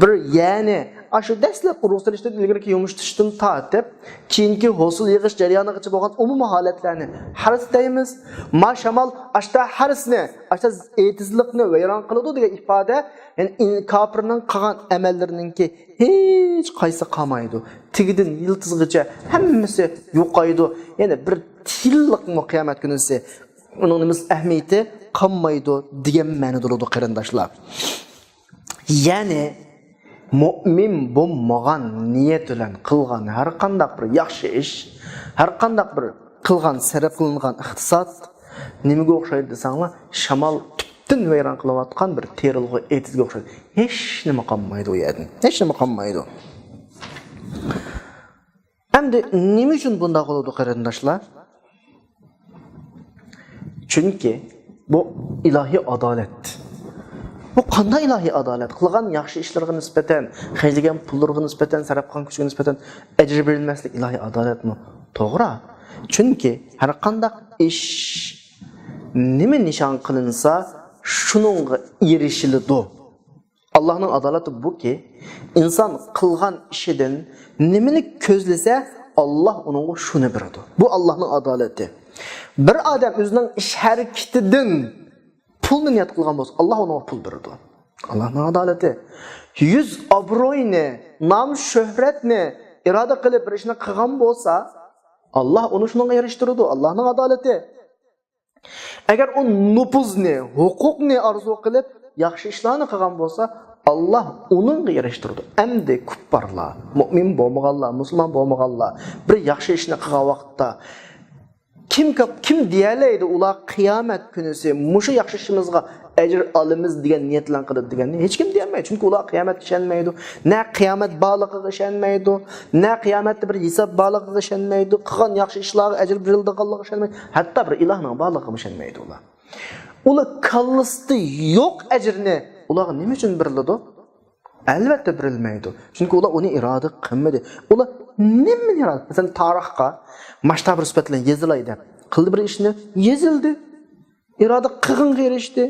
بىر، يەنى ئاشۇ دەسلەپ ئۇرۇق سېلىشتىن ئىلگىرىكى يۇمشىتىشتىن تارتىپ كېيىنكى ھوسۇل يىغىش جەريانىغىچە بولغان ئومۇمىي ھالەتلەرنى ھەرس دەيمىز. ما شامال ئاشتا ھەرسنى، ئاشتا ئېتىزلىقنى ۋەيران قىلىدۇ دېگەن ئىپادە، يەنى ئىن-، كاپىرنىڭ قىلغان ئەمەللىرىنىڭكى ھېچ قايسى قالمايدۇ. تېگىدىن يىلتىزىغىچە ھەممىسى يوقايدۇ. يەنى بىر تىيىنلىقمۇ قىيامەت كۈنىسى ئۇنىڭ نېمىسى ئەھمىيىتى قالمايدۇ دېگەن مەنىدە بولىدۇ، قېرىنداشلار. يەنى مۇئمىن بولمىغان نىيەت بىلەن قىلغان ھەر قانداق بىر ياخشى ئىش، ھەر قانداق بىر قىلغان، سەرپ قىلىنغان ئىقتىساد نېمىگە ئوخشايدۇ دېسەڭلار، شامال تۈپتىن ۋەيران قىلىۋاتقان بىر تېرىلغۇ ئېتىزگە ئوخشايدۇ. ھېچنېمە قالمايدۇ ئۇ يەردىن. ھېچنېمە قالمايدۇ. ئەمدى نېمە ئۈچۈن بۇنداق بولىدۇ، قېرىنداشلار؟ چۈنكى بۇ ئىلاھىي ئادالەت. بۇ قانداق ئىلاھىي ئادالەت؟ قىلغان ياخشى ئىشلىرىغا نىسبەتەن، خەجلىگەن پۇللىرىغا نىسبەتەن، سەرپ قىلغان كۈچىگە نىسبەتەن ئەجىر بېرىلمەسلىك ئىلاھىي ئادالەتمۇ؟ توغرا. چۈنكى ھەر قانداق ئىش نېمە نىشان قىلىنسا، شۇنىڭغا ئېرىشىلىدۇ. ئاللاھنىڭ ئادالىتى بۇكى، ئىنسان قىلغان ئىشىدىن نېمىنى كۆزلىسە، ئاللاھ ئۇنىڭغا شۇنى بېرىدۇ. بۇ ئاللاھنىڭ ئادالىتى. بىر ئادەم ئۆزىنىڭ ئىش ھەرىكىتىدىن پۇلنى نىيەت قىلغان بولسا، ئاللاھ ئۇنىڭغا پۇل بېرىدۇ. ئاللاھنىڭ ئادالىتى. يۈز ئابرۇينى، نام شۆھرەتنى ئىرادە قىلىپ بىر ئىشنى قىلغان بولسا، ئاللاھ ئۇنى شۇنىڭغا ئېرىشتۈرىدۇ. ئاللاھنىڭ ئادالىتى. ئەگەر ئۇ نوپۇزنى، ھوقۇقنى ئارزۇ قىلىپ ياخشى ئىشلارنى قىلغان بولسا، ئاللاھ ئۇنىڭغا ئېرىشتۈرىدۇ. ئەمدى كۇپپارلار، مۇئمىن بولمىغانلار، مۇسۇلمان بولمىغانلار بىر ياخشى ئىشنى قىلغان ۋاقىتتا كىم، كىم دېيەلەيدۇ، ئۇلار قىيامەت كۈنىسى مۇشۇ ياخشى ئىشىمىزغا ئەجىر ئالىمىز دېگەن نىيەت بىلەن قىلىدۇ دېگەننى؟ ھېچكىم دېيەلمەيدۇ. چۈنكى ئۇلار قىيامەتكە ئىشەنمەيدۇ. نە قىيامەت بارلىقىغا ئىشەنمەيدۇ، نە قىيامەتتە بىر ھېساب بارلىقىغا ئىشەنمەيدۇ، قىلغان ياخشى ئىشلارغا ئەجىر بېرىلىدىغانلىقىغا ئىشەنمەيدۇ، ھەتتا بىر ئىلاھنىڭ بارلىقىغىمۇ ئىشەنمەيدۇ ئۇلار. ئۇلار كاللىسىدا يوق ئەجىرنى ئۇلارغا نېمە ئۈچۈن بېرىلىدۇ؟ ئەلۋەتتە بېرىلمەيدۇ. چۈنكى ئۇلار ئۇنى ئىرادە قىلمىدى. ئۇلار نېمىنى ئىرادە؟ مەسىلەن، تارىخقا ماشتا بىر سۈپەت بىلەن يېزىلاي دەپ قىلدى بىر ئىشنى، يېزىلدى. ئىرادە قىلغىنىغا ئېرىشتى.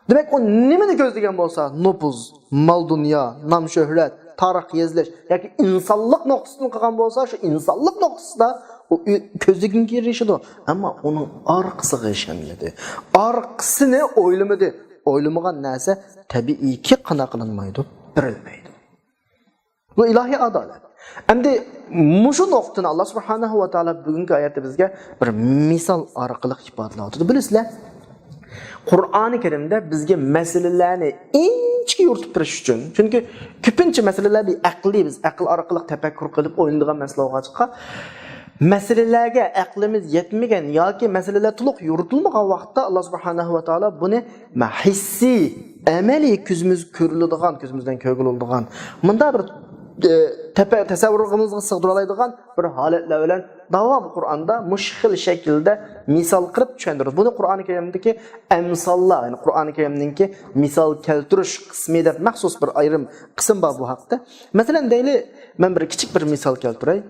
دېمەك، ئۇ نېمىنى كۆزلىگەن بولسا، نوپۇز، مال-دۇنيا، نام-شۆھرەت، تارىخ يېزىلىش ياكى ئىنسانلىق نۇقتىسىدىن قىلغان بولسا، شۇ ئىنسانلىق نۇقتىسىدا ئۇ ئۆ-، كۆزلىگىنىگە ئېرىشىدۇ. ئەمما ئۇنىڭ ئارقىسىغا ئىشەنمىدى. ئارقىسىنى ئويلىمىدى. ئويلىمىغان نەرسە تەبىئىيكى قانداق قىلىنمايدۇ؟ بېرىلمەيدۇ. بۇ ئىلاھىي ئادالەت. ئەمدى مۇشۇ نۇقتىنى ئاللا سۇبھانەھۇ ۋە تائالا بۈگۈنكى ئايەتتە بىزگە بىر مىسال ئارقىلىق ئىپادىلەۋاتىدۇ. بىلىسىلەر، قۇرئانى كەرىمدە بىزگە مەسىلىلەرنى ئىنچىكە يورۇتۇپ بېرىش ئۈچۈن، چۈنكى كۆپىنچە مەسىلىلەر بىز ئەقلىي، بىز ئەقىل ئارقىلىق تەپەككۇر قىلىپ ئويلىنىدىغان مەسىلە بولغاچقا، مەسىلىلەرگە ئەقلىمىز يەتمىگەن ياكى مەسىلىلەر تولۇق يورۇتۇلمىغان ۋاقىتتا، ئاللا سۇبھانەھۇ ۋە تائالا بۇنى مە-، ھېسسىي، ئەمەلىي كۆزىمىز كۆرۈلىدىغان، كۆزىمىزدىن كۆرگىلى بولىدىغان، مۇنداق بىر، ئە، تەپە-، تەسەۋۋۇرىمىزغا سىغدۇرالايدىغان بىر ھالەتلەر بىلەن داۋاملىق قۇرئاندا مۇشۇ خىل شەكىلدە مىسال قىلىپ چۈشەندۈرىدۇ. بۇنى قۇرئانى كەرىمدىكى ئەمساللار، يەنى قۇرئانى كەرىمنىڭكى مىسال كەلتۈرۈش قىسمى دەپ مەخسۇس بىر ئايرىم قىسىم بار بۇ ھەقتە. مەسىلەن، دەيلى، مەن بىر كىچىك بىر مىسال كەلتۈرەي.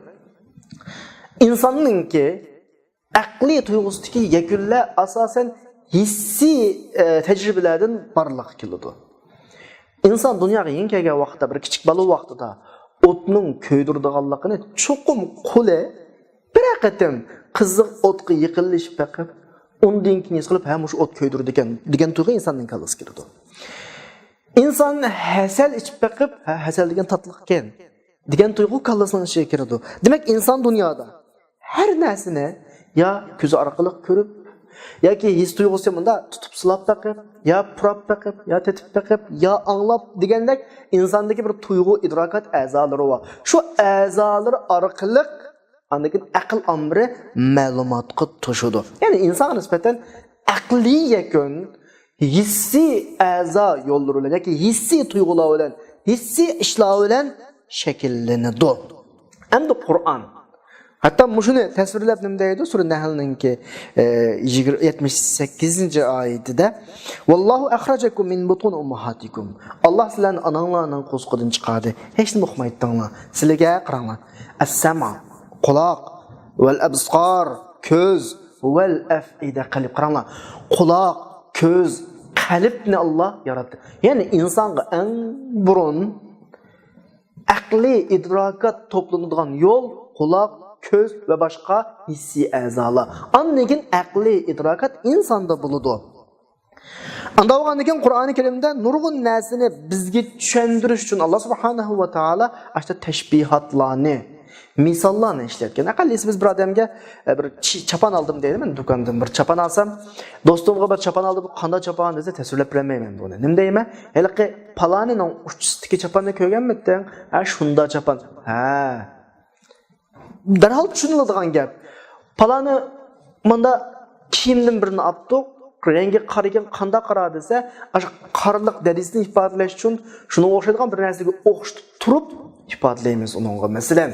ئىنساننىڭكى ئەقلىي تۇيغۇسىدىكى يەكۈنلەر ئاساسەن ھېسسىي، ئە، تەجرىبىلەردىن بارلىققا كېلىدۇ. ئىنسان دۇنياغا يېڭى كەلگەن ۋاقىتتا، بىر كىچىك بالا ۋاقتىدا ئوتنىڭ كۆيدۈرىدىغانلىقىنى چوقۇم قولى بىرەر قېتىم قىزىق ئوتقا يېقىنلىشىپ بېقىپ، ئۇندىن كېيىن ھېس قىلىپ، ھە، مۇشۇ ئوت كۆيدۈرىدىكەن دېگەن تۇيغۇ ئىنساننىڭ كاللىسىغا كېلىدۇ. ئىنسان ھەسەل ئىچىپ بېقىپ، ھە، ھەسەل دېگەن تاتلىقكەن دېگەن تۇيغۇ كاللىسىنىڭ ئىچىگە كىرىدۇ. دېمەك، ئىنسان دۇنيادا ھەر نەرسىنى يا كۆزى ئارقىلىق كۆرۈپ، ياكى ھېس تۇيغۇسى مۇنداق تۇتۇپ سىلاپ بېقىپ، يا پۇراپ بېقىپ، يا تېتىپ بېقىپ، يا ئاڭلاپ دېگەندەك ئىنساندىكى بىر تۇيغۇ ئىدراكات ئەزالىرى بار. شۇ ئەزالىرى ئارقىلىق ئاندىن كېيىن ئەقىل ئامبىرى مەلۇماتقا توشىدۇ. يەنى ئىنسانغا نىسبەتەن ئەقلىي يەكۈن ھېسسىي ئەزا يوللىرى بىلەن ياكى ھېسسىي تۇيغۇلار بىلەن، ھېسسىي ئىشلار بىلەن شەكىللىنىدۇ. ئەمدى قۇرئان ھەتتا مۇشۇنى تەسۋىرلەپ نېمە دەيدۇ؟ سۈرە نەھلنىڭكى، ئە، يىگىرمە، يەتمىش سەككىزىنچى ئايىتىدە، «ۋاللاھۇ ئەخرەجەكۇم مىن بۇتۇنى ئۇمماھاتىكۇم.» ئاللاھ سىلەرنى ئاناڭلارنىڭ قورسىقىدىن چىقاردى. ھېچنېمە ئۇقمايتتىڭلار. سىلىگە قاراڭلار. ئەسسەمئ، قۇلاق، ۋەل ئەبسار، كۆز، ۋەل ئەفئىدە، قەلب. قاراڭلار. قۇلاق، كۆز، قەلبنى ئاللاھ ياراتتى. يەنى ئىنسانغا ئەڭ بۇرۇن ئەقلىي ئىدراكات توپلىنىدىغان يول قۇلاق، كۆز ۋە باشقا ھېسسىي ئەزالار. ئاندىن كېيىن ئەقلىي ئىدراكات ئىنساندا بولىدۇ. ئاندا بولغاندىن كېيىن قۇرئانى كەرىمدە نۇرغۇن نەرسىنى بىزگە چۈشەندۈرۈش ئۈچۈن ئاللاھ سۇبھانەھۇ ۋە تائالا ئاشۇنداق تەشبىھاتلارنى، مىساللارنى ئىشلەتكەن. ئەقەللىسى بىز بىر ئادەمگە، ئە، بىر چى-، چاپان ئالدىم دەيلى، مەن دۇكاندىن بىر چاپان ئالسام، دوستۇمغا بىر چاپان ئالدىم، قانداق چاپان دېسە، تەسۋىرلەپ بېرەلمەيمەن بۇنى. نېمە دەيمەن؟ ھېلىقى پالانىنىڭ ئۇچىسىدىكى چاپاننى كۆرگەنمىدىڭ؟ ھە، شۇنداق چاپان. ھە. دەرھال چۈشىنىلىدىغان گەپ. پالانى ماندا كىيىمدىن بىرنى ئاپتۇق، رەڭگى قارا ئىكەن، قانداق قارا دېسە، ئاشۇ قارىلىق دەرىجىسىنى ئىپادىلەش ئۈچۈن شۇنىڭغا ئوخشايدىغان بىر نەرسىگە ئوخشىتىپ تۇرۇپ ئىپادىلەيمىز ئۇنىڭغا. مەسىلەن،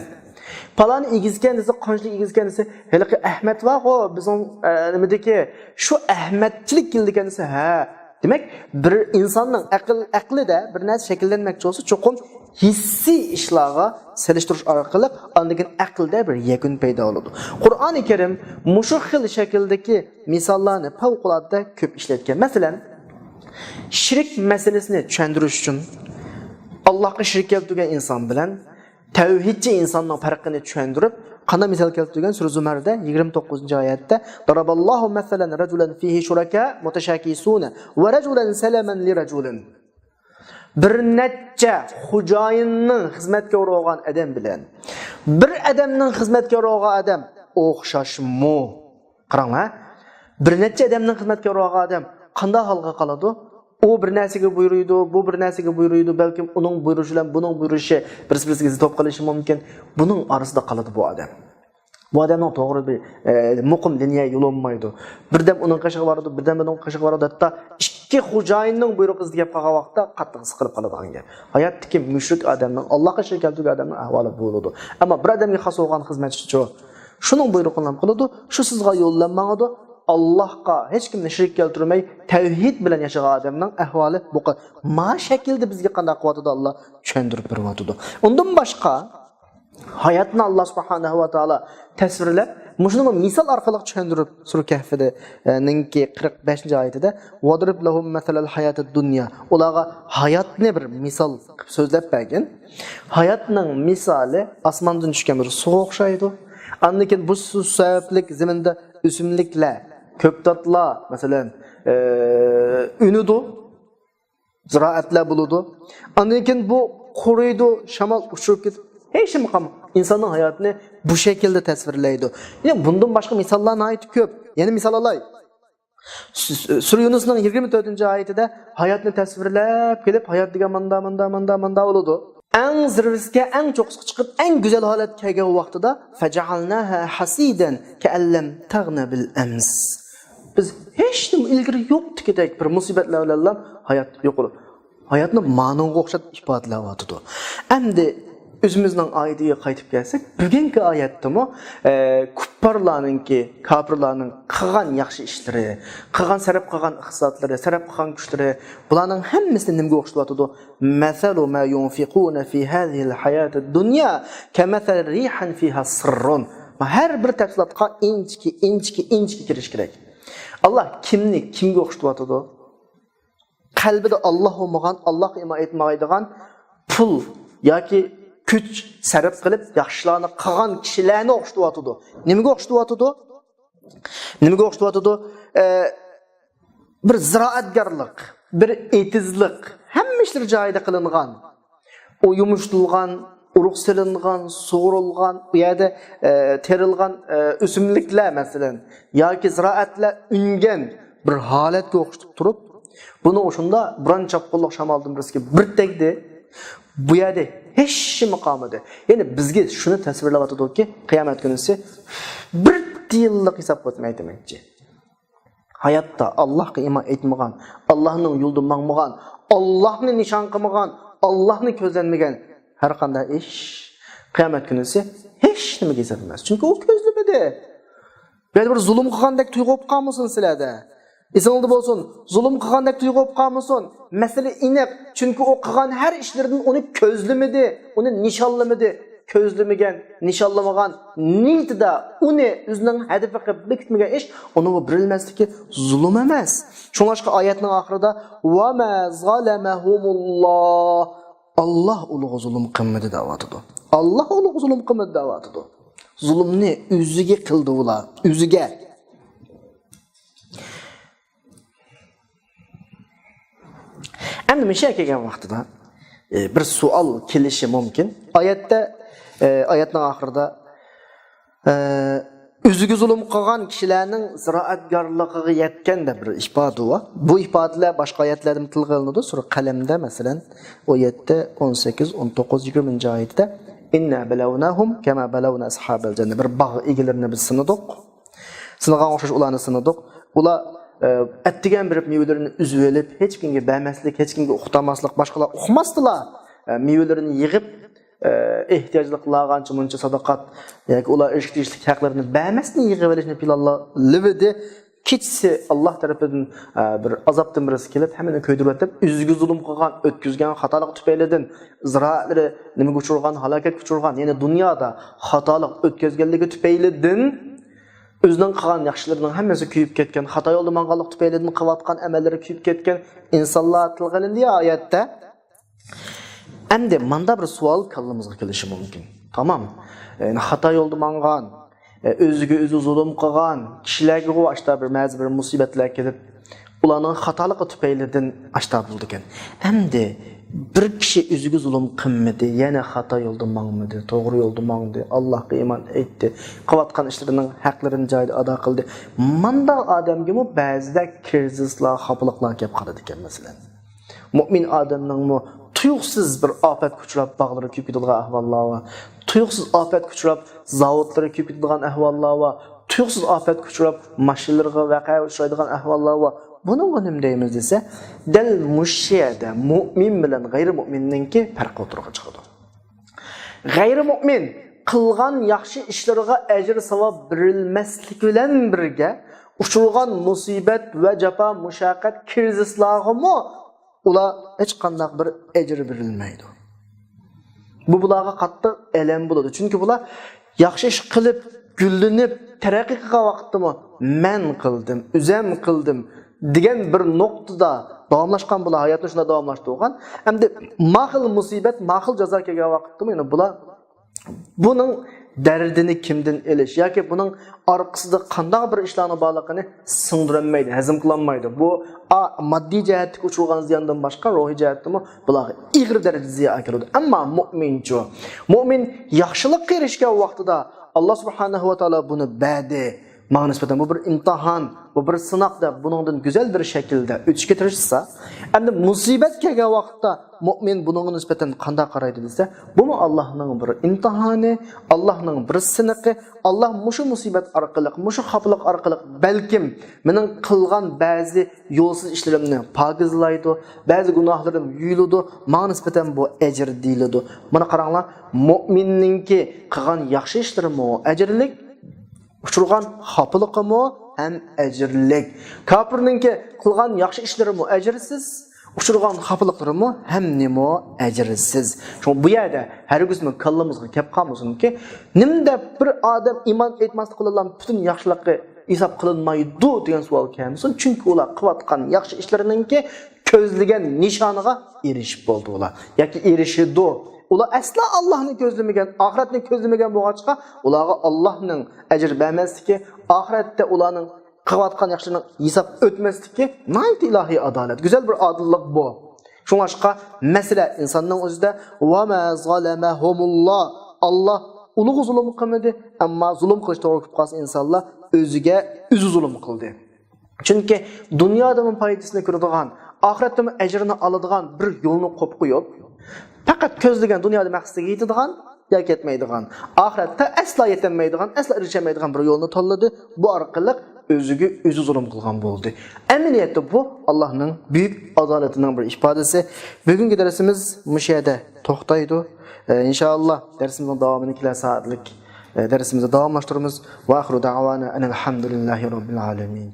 پالانى ئېگىزكەن دېسە، قانچىلىك ئېگىزكەن دېسە، ھېلىقى ئەھمەت بارغۇ بىزنىڭ، ئە، نېمىدىكى، شۇ ئەھمەتچىلىك كېلىدىكەن دېسە، ھە. دېمەك، بىر ئىنساننىڭ ئەقىل، ئەقلىدە بىر نەرسە شەكىللەنمەكچى بولسا، چوقۇم ھېسسىي ئىشلارغا سېلىشتۇرۇش ئارقىلىق ئاندىن كېيىن ئەقىلدە بىر يەكۈن پەيدا بولىدۇ. قۇرئانى كەرىم مۇشۇ خىل شەكىلدىكى مىساللارنى پەۋقۇلئاددە كۆپ ئىشلەتكەن. مەسىلەن، شىرك مەسىلىسىنى چۈشەندۈرۈش ئۈچۈن، ئاللاھقا شىرك كەلتۈرگەن ئىنسان بىلەن تەۋھىدچى ئىنساننىڭ پەرقىنى چۈشەندۈرۈپ، قانداق مىسال كەلتۈرگەن؟ سۈرە زۇمەردە يىگىرمە توققۇزىنچى ئايەتتە، «ضرب الله مثلا رجلا فيه شركاء متشاكسون ورجلا سلما لرجل.» بىر نەچچە خوجايىننىڭ خىزمەتكارى بولغان ئادەم بىلەن بىر ئادەمنىڭ خىزمەتكارى بولغان ئادەم ئوخشاشمۇ؟ قاراڭلار، بىر نەچچە ئادەمنىڭ خىزمەتكارى بولغان ئادەم قانداق ھالغا قالىدۇ؟ ئۇ بىر نەرسىگە بۇيرۇيدۇ، بۇ بىر نەرسىگە بۇيرۇيدۇ، بەلكىم ئۇنىڭ بۇيرۇشى بىلەن بۇنىڭ بۇيرۇشى بىرسى-بىرسىگە زىت بولۇپ قېلىشى مۇمكىن. بۇنىڭ ئارىسىدا قالىدۇ بۇ ئادەم. بۇ ئادەمنىڭ توغرا بىر، ئە، مۇقىم لىنىيە يولى بولمايدۇ. بىردەم ئۇنىڭ قېشىغا بارىدۇ، بىردەم ئۇنىڭ قېشىغا بارىدۇ. ھەتتا ئىككى خوجايىننىڭ بۇيرۇقى ئىزدىگە كەپ قالغان ۋاقىتتا قاتتىق سىقىلىپ قالىدىغان گەپ. ھاياتتىكى مۈشرىك ئادەمنىڭ، ئاللاھقا شىرك كەلتۈرگەن ئادەمنىڭ ئەھۋالى بۇ بولىدۇ. ئەمما بىر ئادەمگە خاس بولغان خىزمەتچىچۇ؟ شۇنىڭ بۇيرۇقىنى قىلىدۇ، شۇ سىزغا يول بىلەن ماڭىدۇ. ئاللاھقا ھېچكىمنى شېرىك كەلتۈرمەي، تەۋھىد بىلەن ياشىغان ئادەمنىڭ ئەھۋالى بۇ قا-، ما شەكىلدە بىزگە قانداق قىلىۋاتىدۇ، ئاللا چۈشەندۈرۈپ بېرىۋاتىدۇ. ئۇندىن باشقا، ھاياتنى ئاللا سۇبھانەھۇ ۋە تائالا تەسۋىرلەپ، مۇشۇنىمۇ مىسال ئارقىلىق چۈشەندۈرۈپ، سۈرە كەھفىدە، ئە، نىڭكى قىرىق بەشىنچى ئايىتىدە، «ۋەضرىب لەھۇم مەسەلەل ھاياتىد دۇنيا.» ئۇلارغا ھاياتنى بىر مىسال قىلىپ سۆزلەپ بەرگىن. ھاياتنىڭ مىسالى ئاسماندىن چۈشكەن بىر سۇغا ئوخشايدۇ. ئاندىن كېيىن بۇ سۇ سەۋەبلىك زېمىندا ئۆسۈملۈكلەر، كۆكتاتلار، مەسىلەن، ئە، ئۈنىدۇ، زىرائەتلەر بولىدۇ. ئاندىن كېيىن بۇ قۇرۇيدۇ، شامال ئۇچۇرۇپ كېتىپ، ھېچنېمە قالمايدۇ. ئىنساننىڭ ھاياتىنى بۇ شەكىلدە تەسۋىرلەيدۇ. يەنى بۇندىن باشقا مىساللار ناھايىتى كۆپ. يەنە مىسال ئالاي. سۈ-، سۈرە يۇنۇسنىڭ يىگىرمە تۆتىنچى ئايىتىدە ھاياتنى تەسۋىرلەپ كېلىپ، ھايات دېگەن ماندا، ماندا، ماندا، ماندا بولىدۇ. ئەڭ زىرۋىسىگە، ئەڭ چوققىسىغا چىقىپ، ئەڭ گۈزەل ھالەتكە كەلگەن ۋاقتىدا، «فجعلناها حصيدا كأن لم تغن بالأمس.» بىز ھېچنېمە ئىلگىرى يوقتىكىدەك بىر مۇسىبەتلەر بىلەنلا ھايات يوقىلىپ، ھاياتنى مانىڭغا ئوخشاپ ئىپادىلەۋاتىدۇ. ئەمدى ئۆزىمىزنىڭ ئايىتىگە قايتىپ كەلسەك، بۈگۈنكى ئايەتتىمۇ، ئە، كۇپپارلارنىڭكى، كاپىرلارنىڭ قىلغان ياخشى ئىشلىرى، قىلغان، سەرپ قىلغان ئىقتىسادلىرى، سەرپ قىلغان كۈچلىرى، بۇلارنىڭ ھەممىسىنى نېمىگە ئوخشىتىۋاتىدۇ؟ «مثل ما ينفقون في هذه الحياة الدنيا كمثل ريح فيها صر.» ھەر بىر تەپسىلاتقا ئىنچىكە، ئىنچىكە، ئىنچىكە كىرىش كېرەك. ئاللا كىمنى كىمگە ئوخشىتىۋاتىدۇ؟ قەلبىدە ئاللا بولمىغان، ئاللاغا ئىمان ئېيتمايدىغان، پۇل ياكى كۈچ سەرپ قىلىپ ياخشىلارنى قىلغان كىشىلەرنى ئوخشىتىۋاتىدۇ. نېمىگە ئوخشىتىۋاتىدۇ؟ نېمىگە ئوخشىتىۋاتىدۇ؟ ئە، بىر زىرائەتگەرلىك، بىر ئېتىزلىق، ھەممە ئىشلىرى جايىدا قىلىنغان، ئۇ يۇمشىتىلغان، ئۇرۇق سېلىنغان، سۇغۇرۇلغان، ئۇ يەردە، ئە، تېرىلغان، ئە، ئۆسۈملۈكلەر، مەسىلەن، ياكى زىرائەتلەر ئۈنگەن بىر ھالەتكە ئوخشىتىپ تۇرۇپ، بۇنى شۇنداق بوران چاپقۇنلۇق شامالدىن بىرسىگە بىر تەگدى، بۇ يەردە ھېچنېمە قالمىدى. يەنى بىزگە شۇنى تەسۋىرلەۋاتىدۇكى، قىيامەت كۈنىسى بىر تىيىنلىق ھېساب قىلمايدۇ دېمەكچى. ھاياتتا ئاللاھقا ئىمان ئېيتمىغان، ئاللاھنىڭ يولىدا ماڭمىغان، ئاللاھنى نىشان قىلمىغان، ئاللاھنى كۆزلەنمىگەن ھەر قانداق ئىش قىيامەت كۈنىسى ھېچ نېمىگە ھېساب ئەمەس. چۈنكى ئۇ كۆزلىمىدى. بۇ يەردە بىر زۇلۇم قىلغاندەك تۇيغۇ بولۇپ قالمىسۇن سىلەردە. ئېسىڭلاردا بولسۇن، زۇلۇم قىلغاندەك تۇيغۇ بولۇپ قالمىسۇن. مەسىلە ئېنىق، چۈنكى ئۇ قىلغان ھەر ئىشلىرىدىن ئۇنى كۆزلىمىدى، ئۇنى نىشانلىمىدى. كۆزلىمىگەن، نىشانلىمىغان نىيىتىدە ئۇنى ئۆزىنىڭ ھەدىپى قىلىپ بېكىتمىگەن ئىش ئۇنىڭغا بېرىلمەسلىكى زۇلۇم ئەمەس. شۇڭلاشقا ئايەتنىڭ ئاخىرىدا، «ۋە مە زالەمەھۇمۇللاھ.» ئاللاھ ئۇلارغا زۇلۇم قىلمىدى دەۋاتىدۇ. ئاللاھ ئۇلارغا زۇلۇم قىلمىدى دەۋاتىدۇ. زۇلۇمنى ئۆزىگە قىلدى ئۇلار، ئۆزىگە. ئەمدى مۇشۇ يەرگە كەلگەن ۋاقتىدا، ئە، بىر سوئال كېلىشى مۇمكىن. ئايەتتە، ئە، ئايەتنىڭ ئاخىرىدا، ئە، ئۆزىگە زۇلۇم قىلغان كىشىلەرنىڭ زىرائەتگارلىقىغا يەتكەن دەپ بىر ئىپادە بار. بۇ ئىپادىلەر باشقا ئايەتلەردىمۇ تىلغا ئېلىنىدۇ. سۈرە قەلەمدە، مەسىلەن، ئون يەتتە، ئون سەككىز، ئون توققۇز، يىگىرمىنچى ئايەتتە، «ئىننا بەلەۋناھۇم كەما بەلەۋنا ئەسھابەل جەننە.» بىر باغ ئىگىلىرىنى بىز سىنىدۇق. سىنىغان ئوخشاش ئۇلارنى سىنىدۇق. ئۇلار، ئە، ئەتىگەن بېرىپ مىۋىلىرىنى ئۈزۈۋېلىپ، ھېچكىمگە بەرمەسلىك، ھېچكىمگە ئۇقتۇرماسلىق، باشقىلار ئۇقماستىلا، ئە، مىۋىلىرىنى يىغىپ، ئە، ئېھتىياجلىقلارغا ئانچە-مۇنچە ساداقات ياكى ئۇلار ئېرىشىشكە تېگىشلىك ھەقلىرىنى بەرمەسلىكنى يىغىۋېلىشنى پىلانلىۋىدى. كېچىسى ئاللاھ تەرىپىدىن، ئە، بىر ئازابتىن بىرسى كېلىپ، ھەممىنى كۆيدۈرۈۋېتىپ، ئۆزىگە زۇلۇم قىلغان، ئۆتكۈزگەن خاتالىقى تۈپەيلىدىن زىرائەتلىرى نېمىگە ئۇچرىغان، ھالاكەتكە ئۇچرىغان، يەنى دۇنيادا خاتالىق ئۆتكۈزگەنلىكى تۈپەيلىدىن ئۆزىنىڭ قىلغان ياخشىلىرىنىڭ ھەممىسى كۆيۈپ كەتكەن، خاتا يولدا ماڭغانلىق تۈپەيلىدىن قىلىۋاتقان ئەمەللىرى كۆيۈپ كەتكەن ئىنسانلار تىلغا ئېلىندى يا ئايەتتە. ئەمدى ماندا بىر سوئال كاللىمىزغا كېلىشى مۇمكىن. تامام. يەنى خاتا يولدا ماڭغان، ئۆزىگە ئۆزى زۇلۇم قىلغان كىشىلەرگىغۇ ئاشتا بىر مەزى بىر مۇسىبەتلەر كېلىپ، ئۇلارنىڭ خاتالىقى تۈپەيلىدىن ئاشتا بولىدىكەن. ئەمدى بىر كىشى ئۆزىگە زۇلۇم قىلمىدى، يەنە خاتا يولدا ماڭمىدى، توغرا يولدا ماڭدى، ئاللاھقا ئىمان ئېيتتى، قىلىۋاتقان ئىشلىرىنىڭ ھەقلىرىنى جايىدا ئادا قىلدى. مانداق ئادەمگىمۇ بەزىدە كىرىزىسلار، خاپىلىقلار كەپ قالىدىكەن، مەسىلەن. مۇئمىن ئادەمنىڭمۇ تۇيۇقسىز بىر ئاپەتكە ئۇچراپ، باغلىرى كۆيۈپ كېتىدىغان ئەھۋاللار بار. تۇيۇقسىز ئاپەتكە ئۇچراپ، زاۋۇتلىرى كۆيۈپ كېتىدىغان ئەھۋاللار بار. تۇيۇقسىز ئاپەتكە ئۇچراپ، ماشىنىلىرىغا ۋەقەگە ئۇچرايدىغان ئەھۋاللار بار. بۇنىڭغا نېمە دەيمىز دېسە، دەل مۇشۇ يەردە مۇئمىن بىلەن غەيرىي مۇئمىننىڭكى پەرقى ئوتتۇرىغا چىقىدۇ. غەيرىي مۇئمىن قىلغان ياخشى ئىشلىرىغا ئەجىر ساۋاب بېرىلمەسلىك بىلەن بىرگە، ئۇچرىغان مۇسىبەت ۋە جاپا مۇشەققەت كىرىزىسلارغىمۇ ئۇلار ھېچقانداق بىر ئەجىر بېرىلمەيدۇ. بۇ بۇلارغا قاتتىق ئەلەم بولىدۇ. چۈنكى بۇلار ياخشى ئىش قىلىپ، گۈللىنىپ، تەرەققىي قىلغان ۋاقىتتىمۇ، «مەن قىلدىم، ئۆزەم قىلدىم» دېگەن بىر نۇقتىدا داۋاملاشقان بۇلار، ھاياتنى شۇنداق داۋاملاشتۇرغان. ئەمدى ما خىل مۇسىبەت، ما خىل جازا كەلگەن ۋاقىتتىمۇ، يەنە بۇلار بۇنىڭ دەردىنى كىمدىن ئېلىش ياكى بۇنىڭ ئارقىسىدا قانداق بىر ئىشلارنىڭ بارلىقىنى سىڭدۈرەلمەيدۇ، ھەزىم قىلالمايدۇ. بۇ، ئا، ماددىي جەھەتتىكى ئۇچرىغان زىياندىن باشقا، روھىي جەھەتتىمۇ بۇلارغا ئېغىر دەرىجىدە زىيان ئەكېلىدۇ. ئەمما مۇئمىنچۇ؟ مۇئمىن ياخشىلىققا ئېرىشكەن ۋاقتىدا، «ئاللا سۇبھانەھۇ ۋە تائالا بۇنى بەردى، ماڭا نىسبەتەن بۇ بىر ئىمتىھان، بۇ بىر سىناق» دەپ، بۇنىڭدىن گۈزەل بىر شەكىلدە ئۆتۈشكە تىرىشسا، ئەمدى مۇسىبەت كەلگەن ۋاقىتتا مۇئمىن بۇنىڭغا نىسبەتەن قانداق قارايدۇ دېسە، بۇمۇ ئاللانىڭ بىر ئىمتىھانى، ئاللانىڭ بىر سىنىقى. ئاللا مۇشۇ مۇسىبەت ئارقىلىق، مۇشۇ خاپىلىق ئارقىلىق بەلكىم مېنىڭ قىلغان بەزى يولسىز ئىشلىرىمنى پاكىزلايدۇ، بەزى گۇناھلىرىم يۇيۇلىدۇ، ماڭا نىسبەتەن بۇ ئەجىر دېيىلىدۇ. مانا قاراڭلار، مۇئمىننىڭكى قىلغان ياخشى ئىشلىرىمۇ ئەجىرلىك، ئۇچرىغان خاپىلىقىمۇ ھەم ئەجىرلىك. كاپىرنىڭكى قىلغان ياخشى ئىشلىرىمۇ ئەجىرسىز، ئۇچرىغان خاپىلىقلىرىمۇ ھەممىمۇ ئەجىرسىز. شۇڭا بۇ يەردە ھەرگىزمۇ كاللىمىزغا كەپ قالمىسۇنكى، نېمىدەپ بىر ئادەم ئىمان ئېيتماسلىق بىلەنلا پۈتۈن ياخشىلىقى ھېساب قىلىنمايدۇ دېگەن سوئال كەلمىسۇن. چۈنكى ئۇلار قىلىۋاتقان ياخشى ئىشلىرىنىڭكى كۆزلىگەن نىشانىغا ئېرىشىپ بولدى ئۇلار. ياكى ئېرىشىدۇ. ئۇلار ئەسلا ئاللانى كۆزلىمىگەن، ئاخىرەتنى كۆزلىمىگەن بولغاچقا، ئۇلارغا ئاللانىڭ ئەجىر بەرمەسلىكى، ئاخىرەتتە ئۇلارنىڭ قىلىۋاتقان ياخشىلىرىنىڭ ھېساب ئۆتمەسلىكى ناھايىتى ئىلاھىي ئادالەت، گۈزەل بىر ئادىللىق بۇ. شۇڭلاشقا مەسىلە ئىنساننىڭ ئۆزىدە. ۋە مە زالەمەھۇمۇللا. ئاللا ئۇلىغا زۇلۇم قىلمىدى، ئەمما زۇلۇم قىلىش توغرا كېلىپ قالسا ئىنسانلار ئۆزىگە ئۆزى زۇلۇم قىلدى. چۈنكى دۇنيادىمۇ پايدىسىنى كۆرىدىغان، ئاخىرەتتىمۇ ئەجرىنى ئالىدىغان بىر يولنى قويۇپ قويۇپ، پەقەت كۆزلىگەن دۇنيادا مەقسىتىگە يېتىدىغان ياكى يەتمەيدىغان، ئاخىرەتتە ئەسلا يېتەلمەيدىغان، ئەسلا ئېرىشەلمەيدىغان بىر يولنى تاللىدى. بۇ ئارقىلىق ئۆزىگە ئۆزى زۇلۇم قىلغان بولدى. ئەمەلىيەتتە بۇ ئاللانىڭ بۈيۈك ئادالىتىنىڭ بىر ئىپادىسى. بۈگۈنكى دەرسىمىز مۇشۇ يەردە توختايدۇ. ئە، ئىنشائاللا دەرسىمىزنىڭ داۋامىنى كېلەر سائەتلىك دەرسىمىزنى داۋاملاشتۇرىمىز. ۋە ئاخىرۇ دەئۋانا ئەنىل ھەمدۇلىللاھى رەببىل ئالەمىن.